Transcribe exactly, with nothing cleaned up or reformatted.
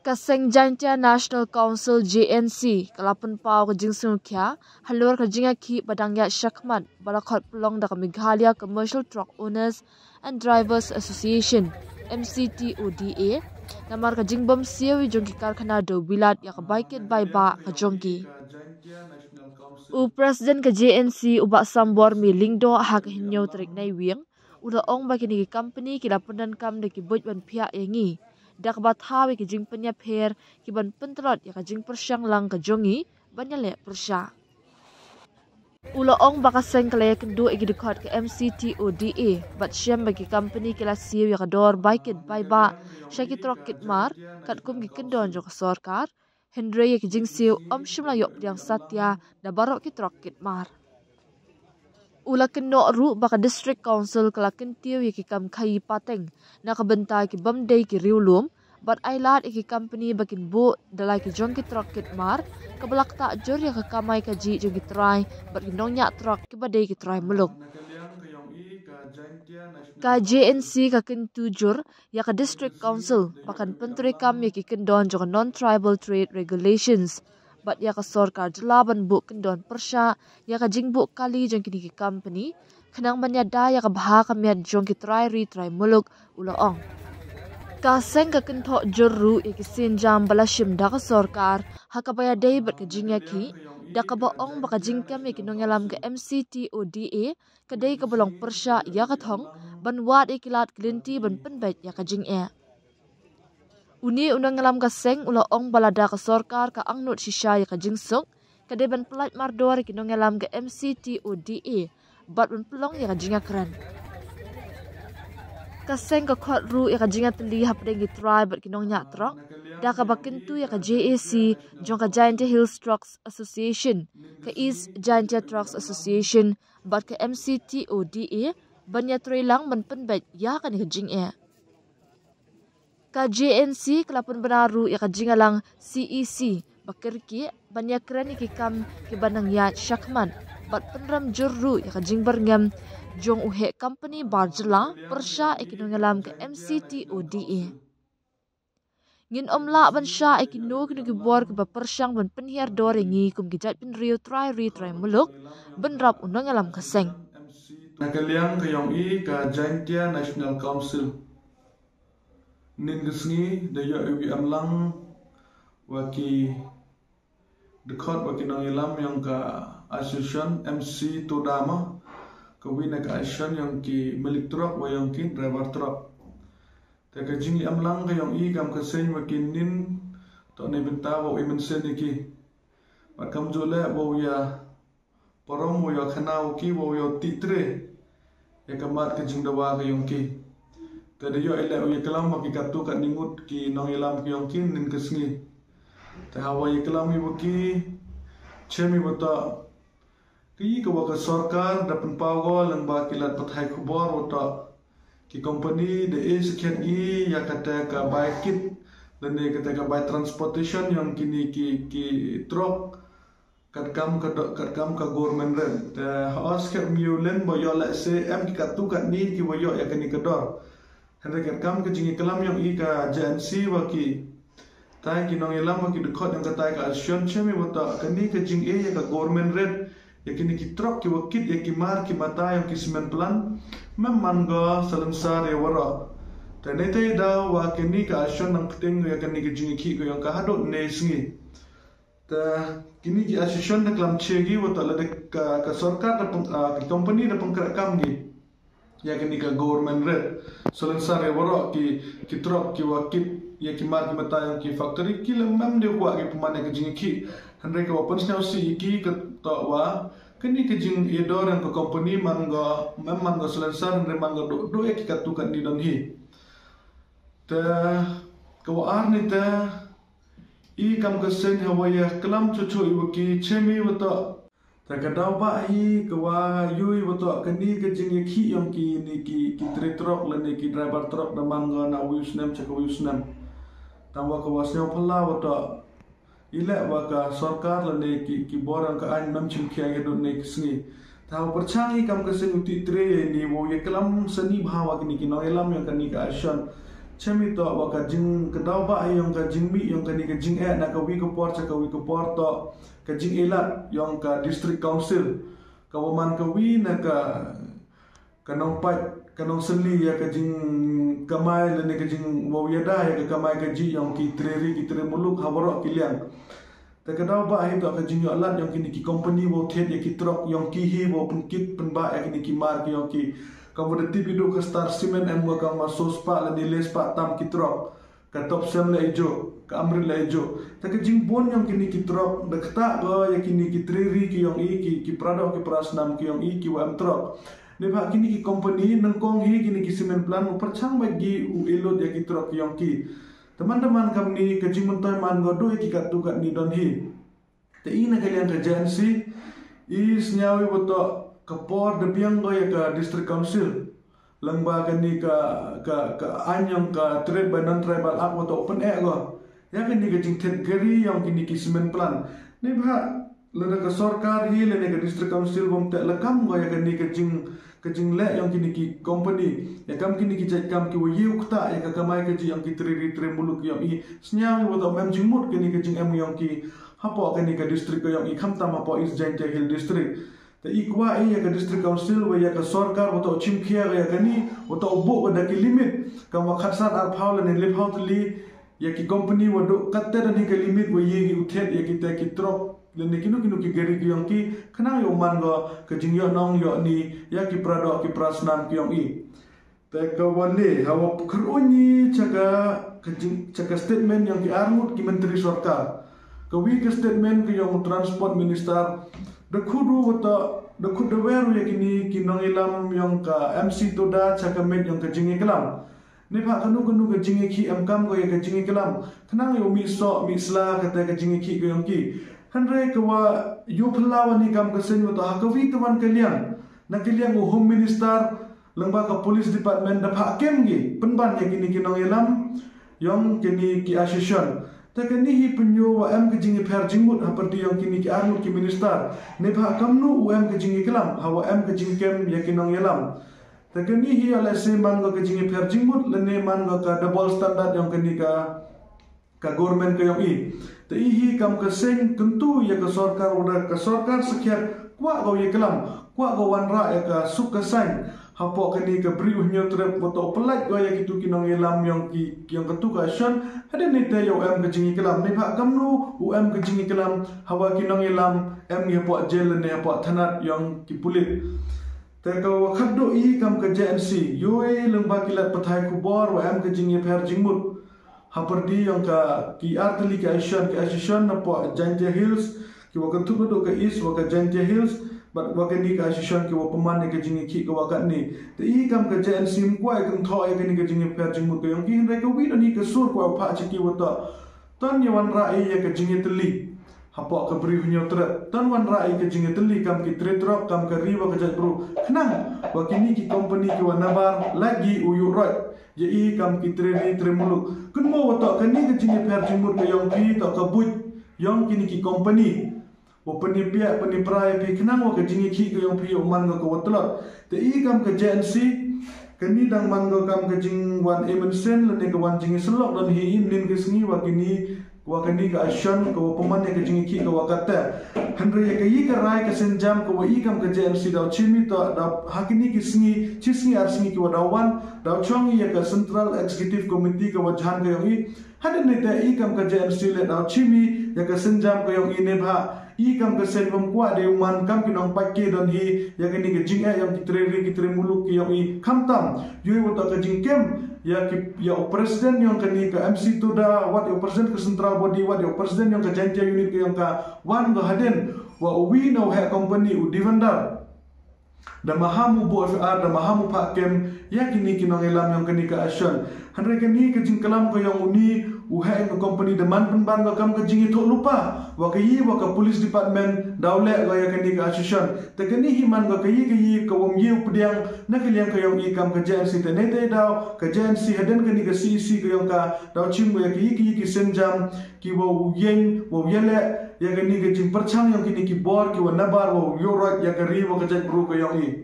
Ka seng Jaintia National Council, J N C, ka la pynpaw ka jingsngewkhia halor ka jingïakhih ba dang ïaid shakhmat ba la khot pynlong da ka Meghalaya Commercial Truck Owners and Drivers Association, M C T O D A, namar ka jingbym siew jong ki karkhana dewbilat ïa ka bai kit bai bah ka jong ki. U President ka J N C, u Bah Sambor Mei Lyngdoh, ha ka hynñiew tarik Naiwieng, u la ong ba kine ki company ki la pyndonkam da ki buit ban phiah ïa ngi, da kaba thaw ïa ki jingpynïapher ki ban pyntlot ïa ka jingpyrshang lang ka jong ngi ban ïaleh pyrshah. U la ong ba ka seng ka la ïakynduh ïa ki dkhot ka M C T O D A bad shem ba ki company ki la siew ïa ka dor bai kit bai bah sha ki trok kit mar katkum ki kyndon jong ka sorkar, hynrei ïa ki jingsiew ym shym la ïoh pdiang satia da baroh ki trok kit mar. U la kynnoh ruh ba ka District Council ka la kyntiew ïa ki kam khaii pateng na ka bynta ki bym dei ki riewlum bad ai lad ïa ki company ba kin buh da la ki jong ki trok kit mar, kaba la ktah jur ïa ka kamai kajih jong ki trai bad ki nongñiah trok kiba dei ki trai muluk. Ka J N C ka kyntu jur ïa ka District Council ba kan pyntreikam ïa ki kyndon jong ka Non-Tribal Trade Regulations bad ïa ka sorkar jylla ban buh kyndon pyrshah ïa ka jingbuh kali jong kine ki company, khnang ban ïada ïa ka bha ka miat jong ki trai ri trai muluk, u la ong. Ka seng ka kynthoh jur ruh ïa ki sienjam ba la shim da ka sorkar ha kaba ïadei bad ka jingïakhih, da kaba ong ba ka jingkem ïa ki nongïalam ka M C T O D A ka dei kaba long pyrshah ïa ka thong ban wad ïa ki lad ki lynti ban pynbeit ïa ka jingeh. Une u nongïalam ka seng u la ong ba lada ka sorkar ka angnud shisha ïa ka jingsuk, ka dei ban pyllait mardor ïa ki nongïalam ka M C T O D A bad ban pynlong ïa ka jingïakren. Ka seng ka khot ruh ïa ka jingïatylli hapdeng ki trai bad ki nongñiah trok da kaba kyntu ïa ka J A C jong ka Jaintia Hills Trucks Association, ka East Jaintia Trucks Association bad ka M C T O D A ban ïatrei lang ban pynbeit ïa kane ka jingeh. Ka J N C ka la pynbna ruh ïa ka jingïalang C E C ba kyrkieh ban ïakren ïa ki kam kiba nang ïaid shakhmat bad pynrem jur ruh ïa ka jingbyrngem jong u heh company bar jylla pyrshah ïa ki nongïalam ka M C T O D A. Ngin ym lah ban shah ïa kino kino ki bor kiba pyrshang ban pynhiar dor ïa ngi kum ki jaitbynriew trai ri trai muluk, bynrap u nongïalam ka seng. Na ka liang ka jong i ka Jaintia National Council, nin ka sngi da ïoh ïa u emlang wa ki dkhot wa ki nongïalam yong ka association M C Todama, ka wi na ka association yong ki malik truck wa yong ki driver truck. Te ka jingïalang ka yong i kam ka seng wa ki nin to ne bynta wa u i mynsen ïa ki. Bad kam ju leh wa u ïa parom wa u ïa khana wa ki wa u ïa tih tre ïa ka mat ka jingdawa ka yong ki. Te da ïoh i leh u ïa klam wa ki katu ka ningut ki nongïalam ka yong ki nin ka sngi. Te hawa ïa klam i wa ki chem i wa ta ki ka wa ka sorkar da pynpaw go lang ba ki lad pathai khubor wa ta ki company da e sakhiat i ïa kata ka bai kit lane kata ka bai transportation yong kini ki ki truck katkam ka do- katkam ka government rate. Te ha os khet miu len ba ïoh leh se em ki katu katni ki wa ïoh ïa kani ka dor. Hynrei katkam ka jingïalang yong i ka J N C wa ki tai ki nongïalam wa ki dkhot yong ka tai ka association chem i wa ta kani ka jing e ïa ka government rate ïa kini ki truck ki wa kit ïa ki mar ki mata yong ki cement plant. Mem man go salensar ïa waroh. Te ne te da wa kini ka association nang pting ïa kani ka jingïakhih ka yong ka hadot ne sngi. Te kini ki association da klam che gi wa ta lada ka, ka sorkar da peng, ah, ki company da pengkrak kam gi ïa kini ka government rate. Salensar ïa waroh ki, ki truck ki wa kit ïa ki mar ki mata yong ki factory ki lem mem de wa ki pynman ïa ka jingïakhih. Hynrei ka wa pynsngew si ïa ki ka to wa kini ka jing ïa dor yong ka company man go mem man go salensar hynrei man go do do ïa ki katu katni don hi. Te ka wa ar ni te i kam ka seng hawa ïa klam cho cho i wa ki chem i wa ta. Te ka daw ba hi ka wa yu i wa ta kani ka jingïakhih yong kini ki ki tre truck lane ki driver truck da man go na wi u snem cha ka wi u snem. Tang wa ka wa snem phala wa ta i leh wa ka sorkar lane ki ki bor yong ka ain mem chim khia ïa dot ne ki sngi. Te hawa pyrchang i kam ka seng u tih tre ni wa ïa klam sani bha wa kini ki nongïalam yong kani ka association Chemi to wa ka jing ka daw ba yong ka jingmih yong kani ka jingeh na ka wi ka por cha ka wi ka por to ka jingeh lad yong ka District Council. Ka wa man ka wi na ka ka nongpait ka nongsynli ya ka jingkamai lane ka jingwaw yada ya ka kamai ka ji yong ki treri ki tre muluk ha waroh ki liang. Te ka daw ba hi to ka jingyoh lad yong kini ki company wow thied ya ki truck yong ki hi wow pynkit pynbah ya kini ki mar ki yong ki. Ka wa da tip idu ka Star Cement em wa ka ma so spah lane le spah tam ki truck. Ka Topcem la ijo, ka Amrit la ijo. Te ka jingbun yong kini ki truck da kata ga ya kini ki treri ki yong i ki ki pradok ki prasnam ki yong i ki wa em truck. Neibhah kini ki company nyngkong hi kini ki cement plant u pyrchang bad gi u elud ya ki truck ki yong ki. Teman-teman kamni ka jingmyntoi man go doi ki kat tu kat ni don hi. Te i na ka liang ka J N C i snyawi wato ka por da biang go ya ka District Council. Lengba kani ka ka ka anyong ka Trade by Non-Tribal Act wato open air go. Ya kani ka jingthet gari yong kini ki cement plant. Neibhah lada ka sorkar hi lane ka District Council bom te lakam go ya kani ka jing ka jingleh yong kini ki company ya kam kini ki jait kam ki wa yew kata ya ka kamai ka ji yong ki treri tre muluk yong i. Snyaw i wa ta mem jingmut kini ka jing em yong ki hapo kini ka district ka yong i khamtam hapo East Jaintia Hill District. Ta i kwah i ya ka District Council wa ya ka sorkar wa ta chim khia ya kani wa ta buk da ki limit kam wa khatsan arphaw lane lephaw tli ya ki company wa duk katte da ni ka limit wa ye ki uthet ya ki te ki truck lane kinu kinu ki gari ki yong ki khnang yow man go ka jing yoh nong yoh ni ya ki pradok ki prasnam ki yong i. Te ka wa le ha wa pukhr unyi chaka ka jing chaka statement yong ki arngut ki menteri sorkar. Ka wi ka statement ka yong transport minister da khudu wa ta da khud da weru ya kini ki nong ilam yong ka M C Toda chaka met yong ka jing iklam. Neibhah kanu kanu ka jingïakhih em kam ko ïa ka jingïaklam. Khnang ïa u mih soh mih sla kata ka jingïakhih ka yong ki. Hynrei ka wa ïoh phylla wa ni kam ka seng wa to ha ka wi tawon ka liang. Na ka liang u Home Minister lyngba ka Police Department da phah kem ki pynban ïa kini ki nongïalam yong kini ki association. Ta kani hi pynïoh wa em ka jingïapher jingmut ha pyrdi yong kini ki arngut ki minister. Neibhah kamnu u em ka jingïaklam ha wa em ka jingkem ïa ki nongïalam. Ta kani hi ïa lehse man ka jingïapher jingmut lane man ka double standard yong kani ka ka government ka yong i. Ta i hi kam ka seng kyntu ïa ka sorkar wa da ka sorkar sakhiat kwah ka ïaklam kwah ka wanrah ïa ka suk ka sain. Hapoh kani ka bri u Hynñiewtrep wa to pynlait ka ïa kitu ki nongïalam yong ki yong katu ka association. Hadien ni te ïa u em ka jingïaklam neibhah kamnu u em ka jingïaklam ha wa ki nongïalam em ïa hapoh jail lane hapoh thanat yong ki pulit. Te ka wa khatduh i kam ka J N C ïoh i lyngba ki lad pathai khubor wa em ka jingïapher jingmut ha pyrdi yong ka ki artylli ki association ki association napoh Jaintia Hills ki wa kynthup naduh ka East wa ka Jaintia Hills bad wa kani ka association ki wa pynman ïa ka jingïakhih ka wa katni. Te i kam ka J N C ym kwah i kynthoh ïa kani ka jingïapher jingmut ka yong ki hynrei ka wi don hi ka sur ka wa phah cha ki wa to Ton ïa wanrah i ïa ka jingïatylli hapoh ka bri u Hynñiewtrep. Ton wanrah i ka jingïatylli kam ki tre truck kam ka ri wa ka jaitbru. Khnang wa kini ki company ki wa nabar lait ki u ïuh roit ïa i kam ki tre ri tre muluk. Kynmaw wa to kani ka jingïapher jingmut ka yong ki to ka buit yong kini ki company. Wa pynïapiah pynïapra ïa phi khnang wa ka jingïakhih ka yong phi ïa u man ka wa tlot. Te i kam ka J N C kani dang man ka kam ka jingwan e mynsiem lane ka wan jingïasyllok don hi i nin ka sngi wa kini wa kani ka association ka wa pynman ïa ka jingïakhih ka wa katta. Hynrei ïa ka i ka rai ka sienjam ka wa i kam ka J N C daw chimi to daw ha kini ki sngi chi sngi ar sngi ki wa daw wan daw chong ïa ka Central Executive Committee ka wa jhan ka yong i. Hadien ni te i kam ka J N C le daw chimi ïa ka sienjam ka yong i neibhah i kam ka seng bym kwah de u man kam ki nongpait ki don hi ïa kani ka jingeh yong ki tre ri ki tre muluk ki yong i khamtam ïoh wa to ka jingkem ïa ki ïa u president yong kani ka M C Toda wat ïa u president ka central body wat ïa u president yong ka Jaintia unit ka yong ka wan ka hadien wa u wi na u heh company u Divandar. Da maham u buh F I R da maham u phah kem ïa kini ki nongïalam yong kani ka association. Hynrei kani ka jingklam ka yong uni u heh ka company da man pynban ka kam ka jingïathuh lypa wa ka i wa ka police department daw leh ka ïa kani ka association. Te kani hi man ka ka i ka i ka wam i u pdiang na ka liang ka yong i kam ka J N C te ne te daw ka J N C hadien kani ka C E C ka yong ka daw chim ka ïa ka i ka i ki sienjam ki wa u ïeng wa u ïaleh ïa kani ka jingpyrchang yong kini ki bor ki wa nabar wa u ïuh roit ïa ka ri wa ka jaitbru ka yong i.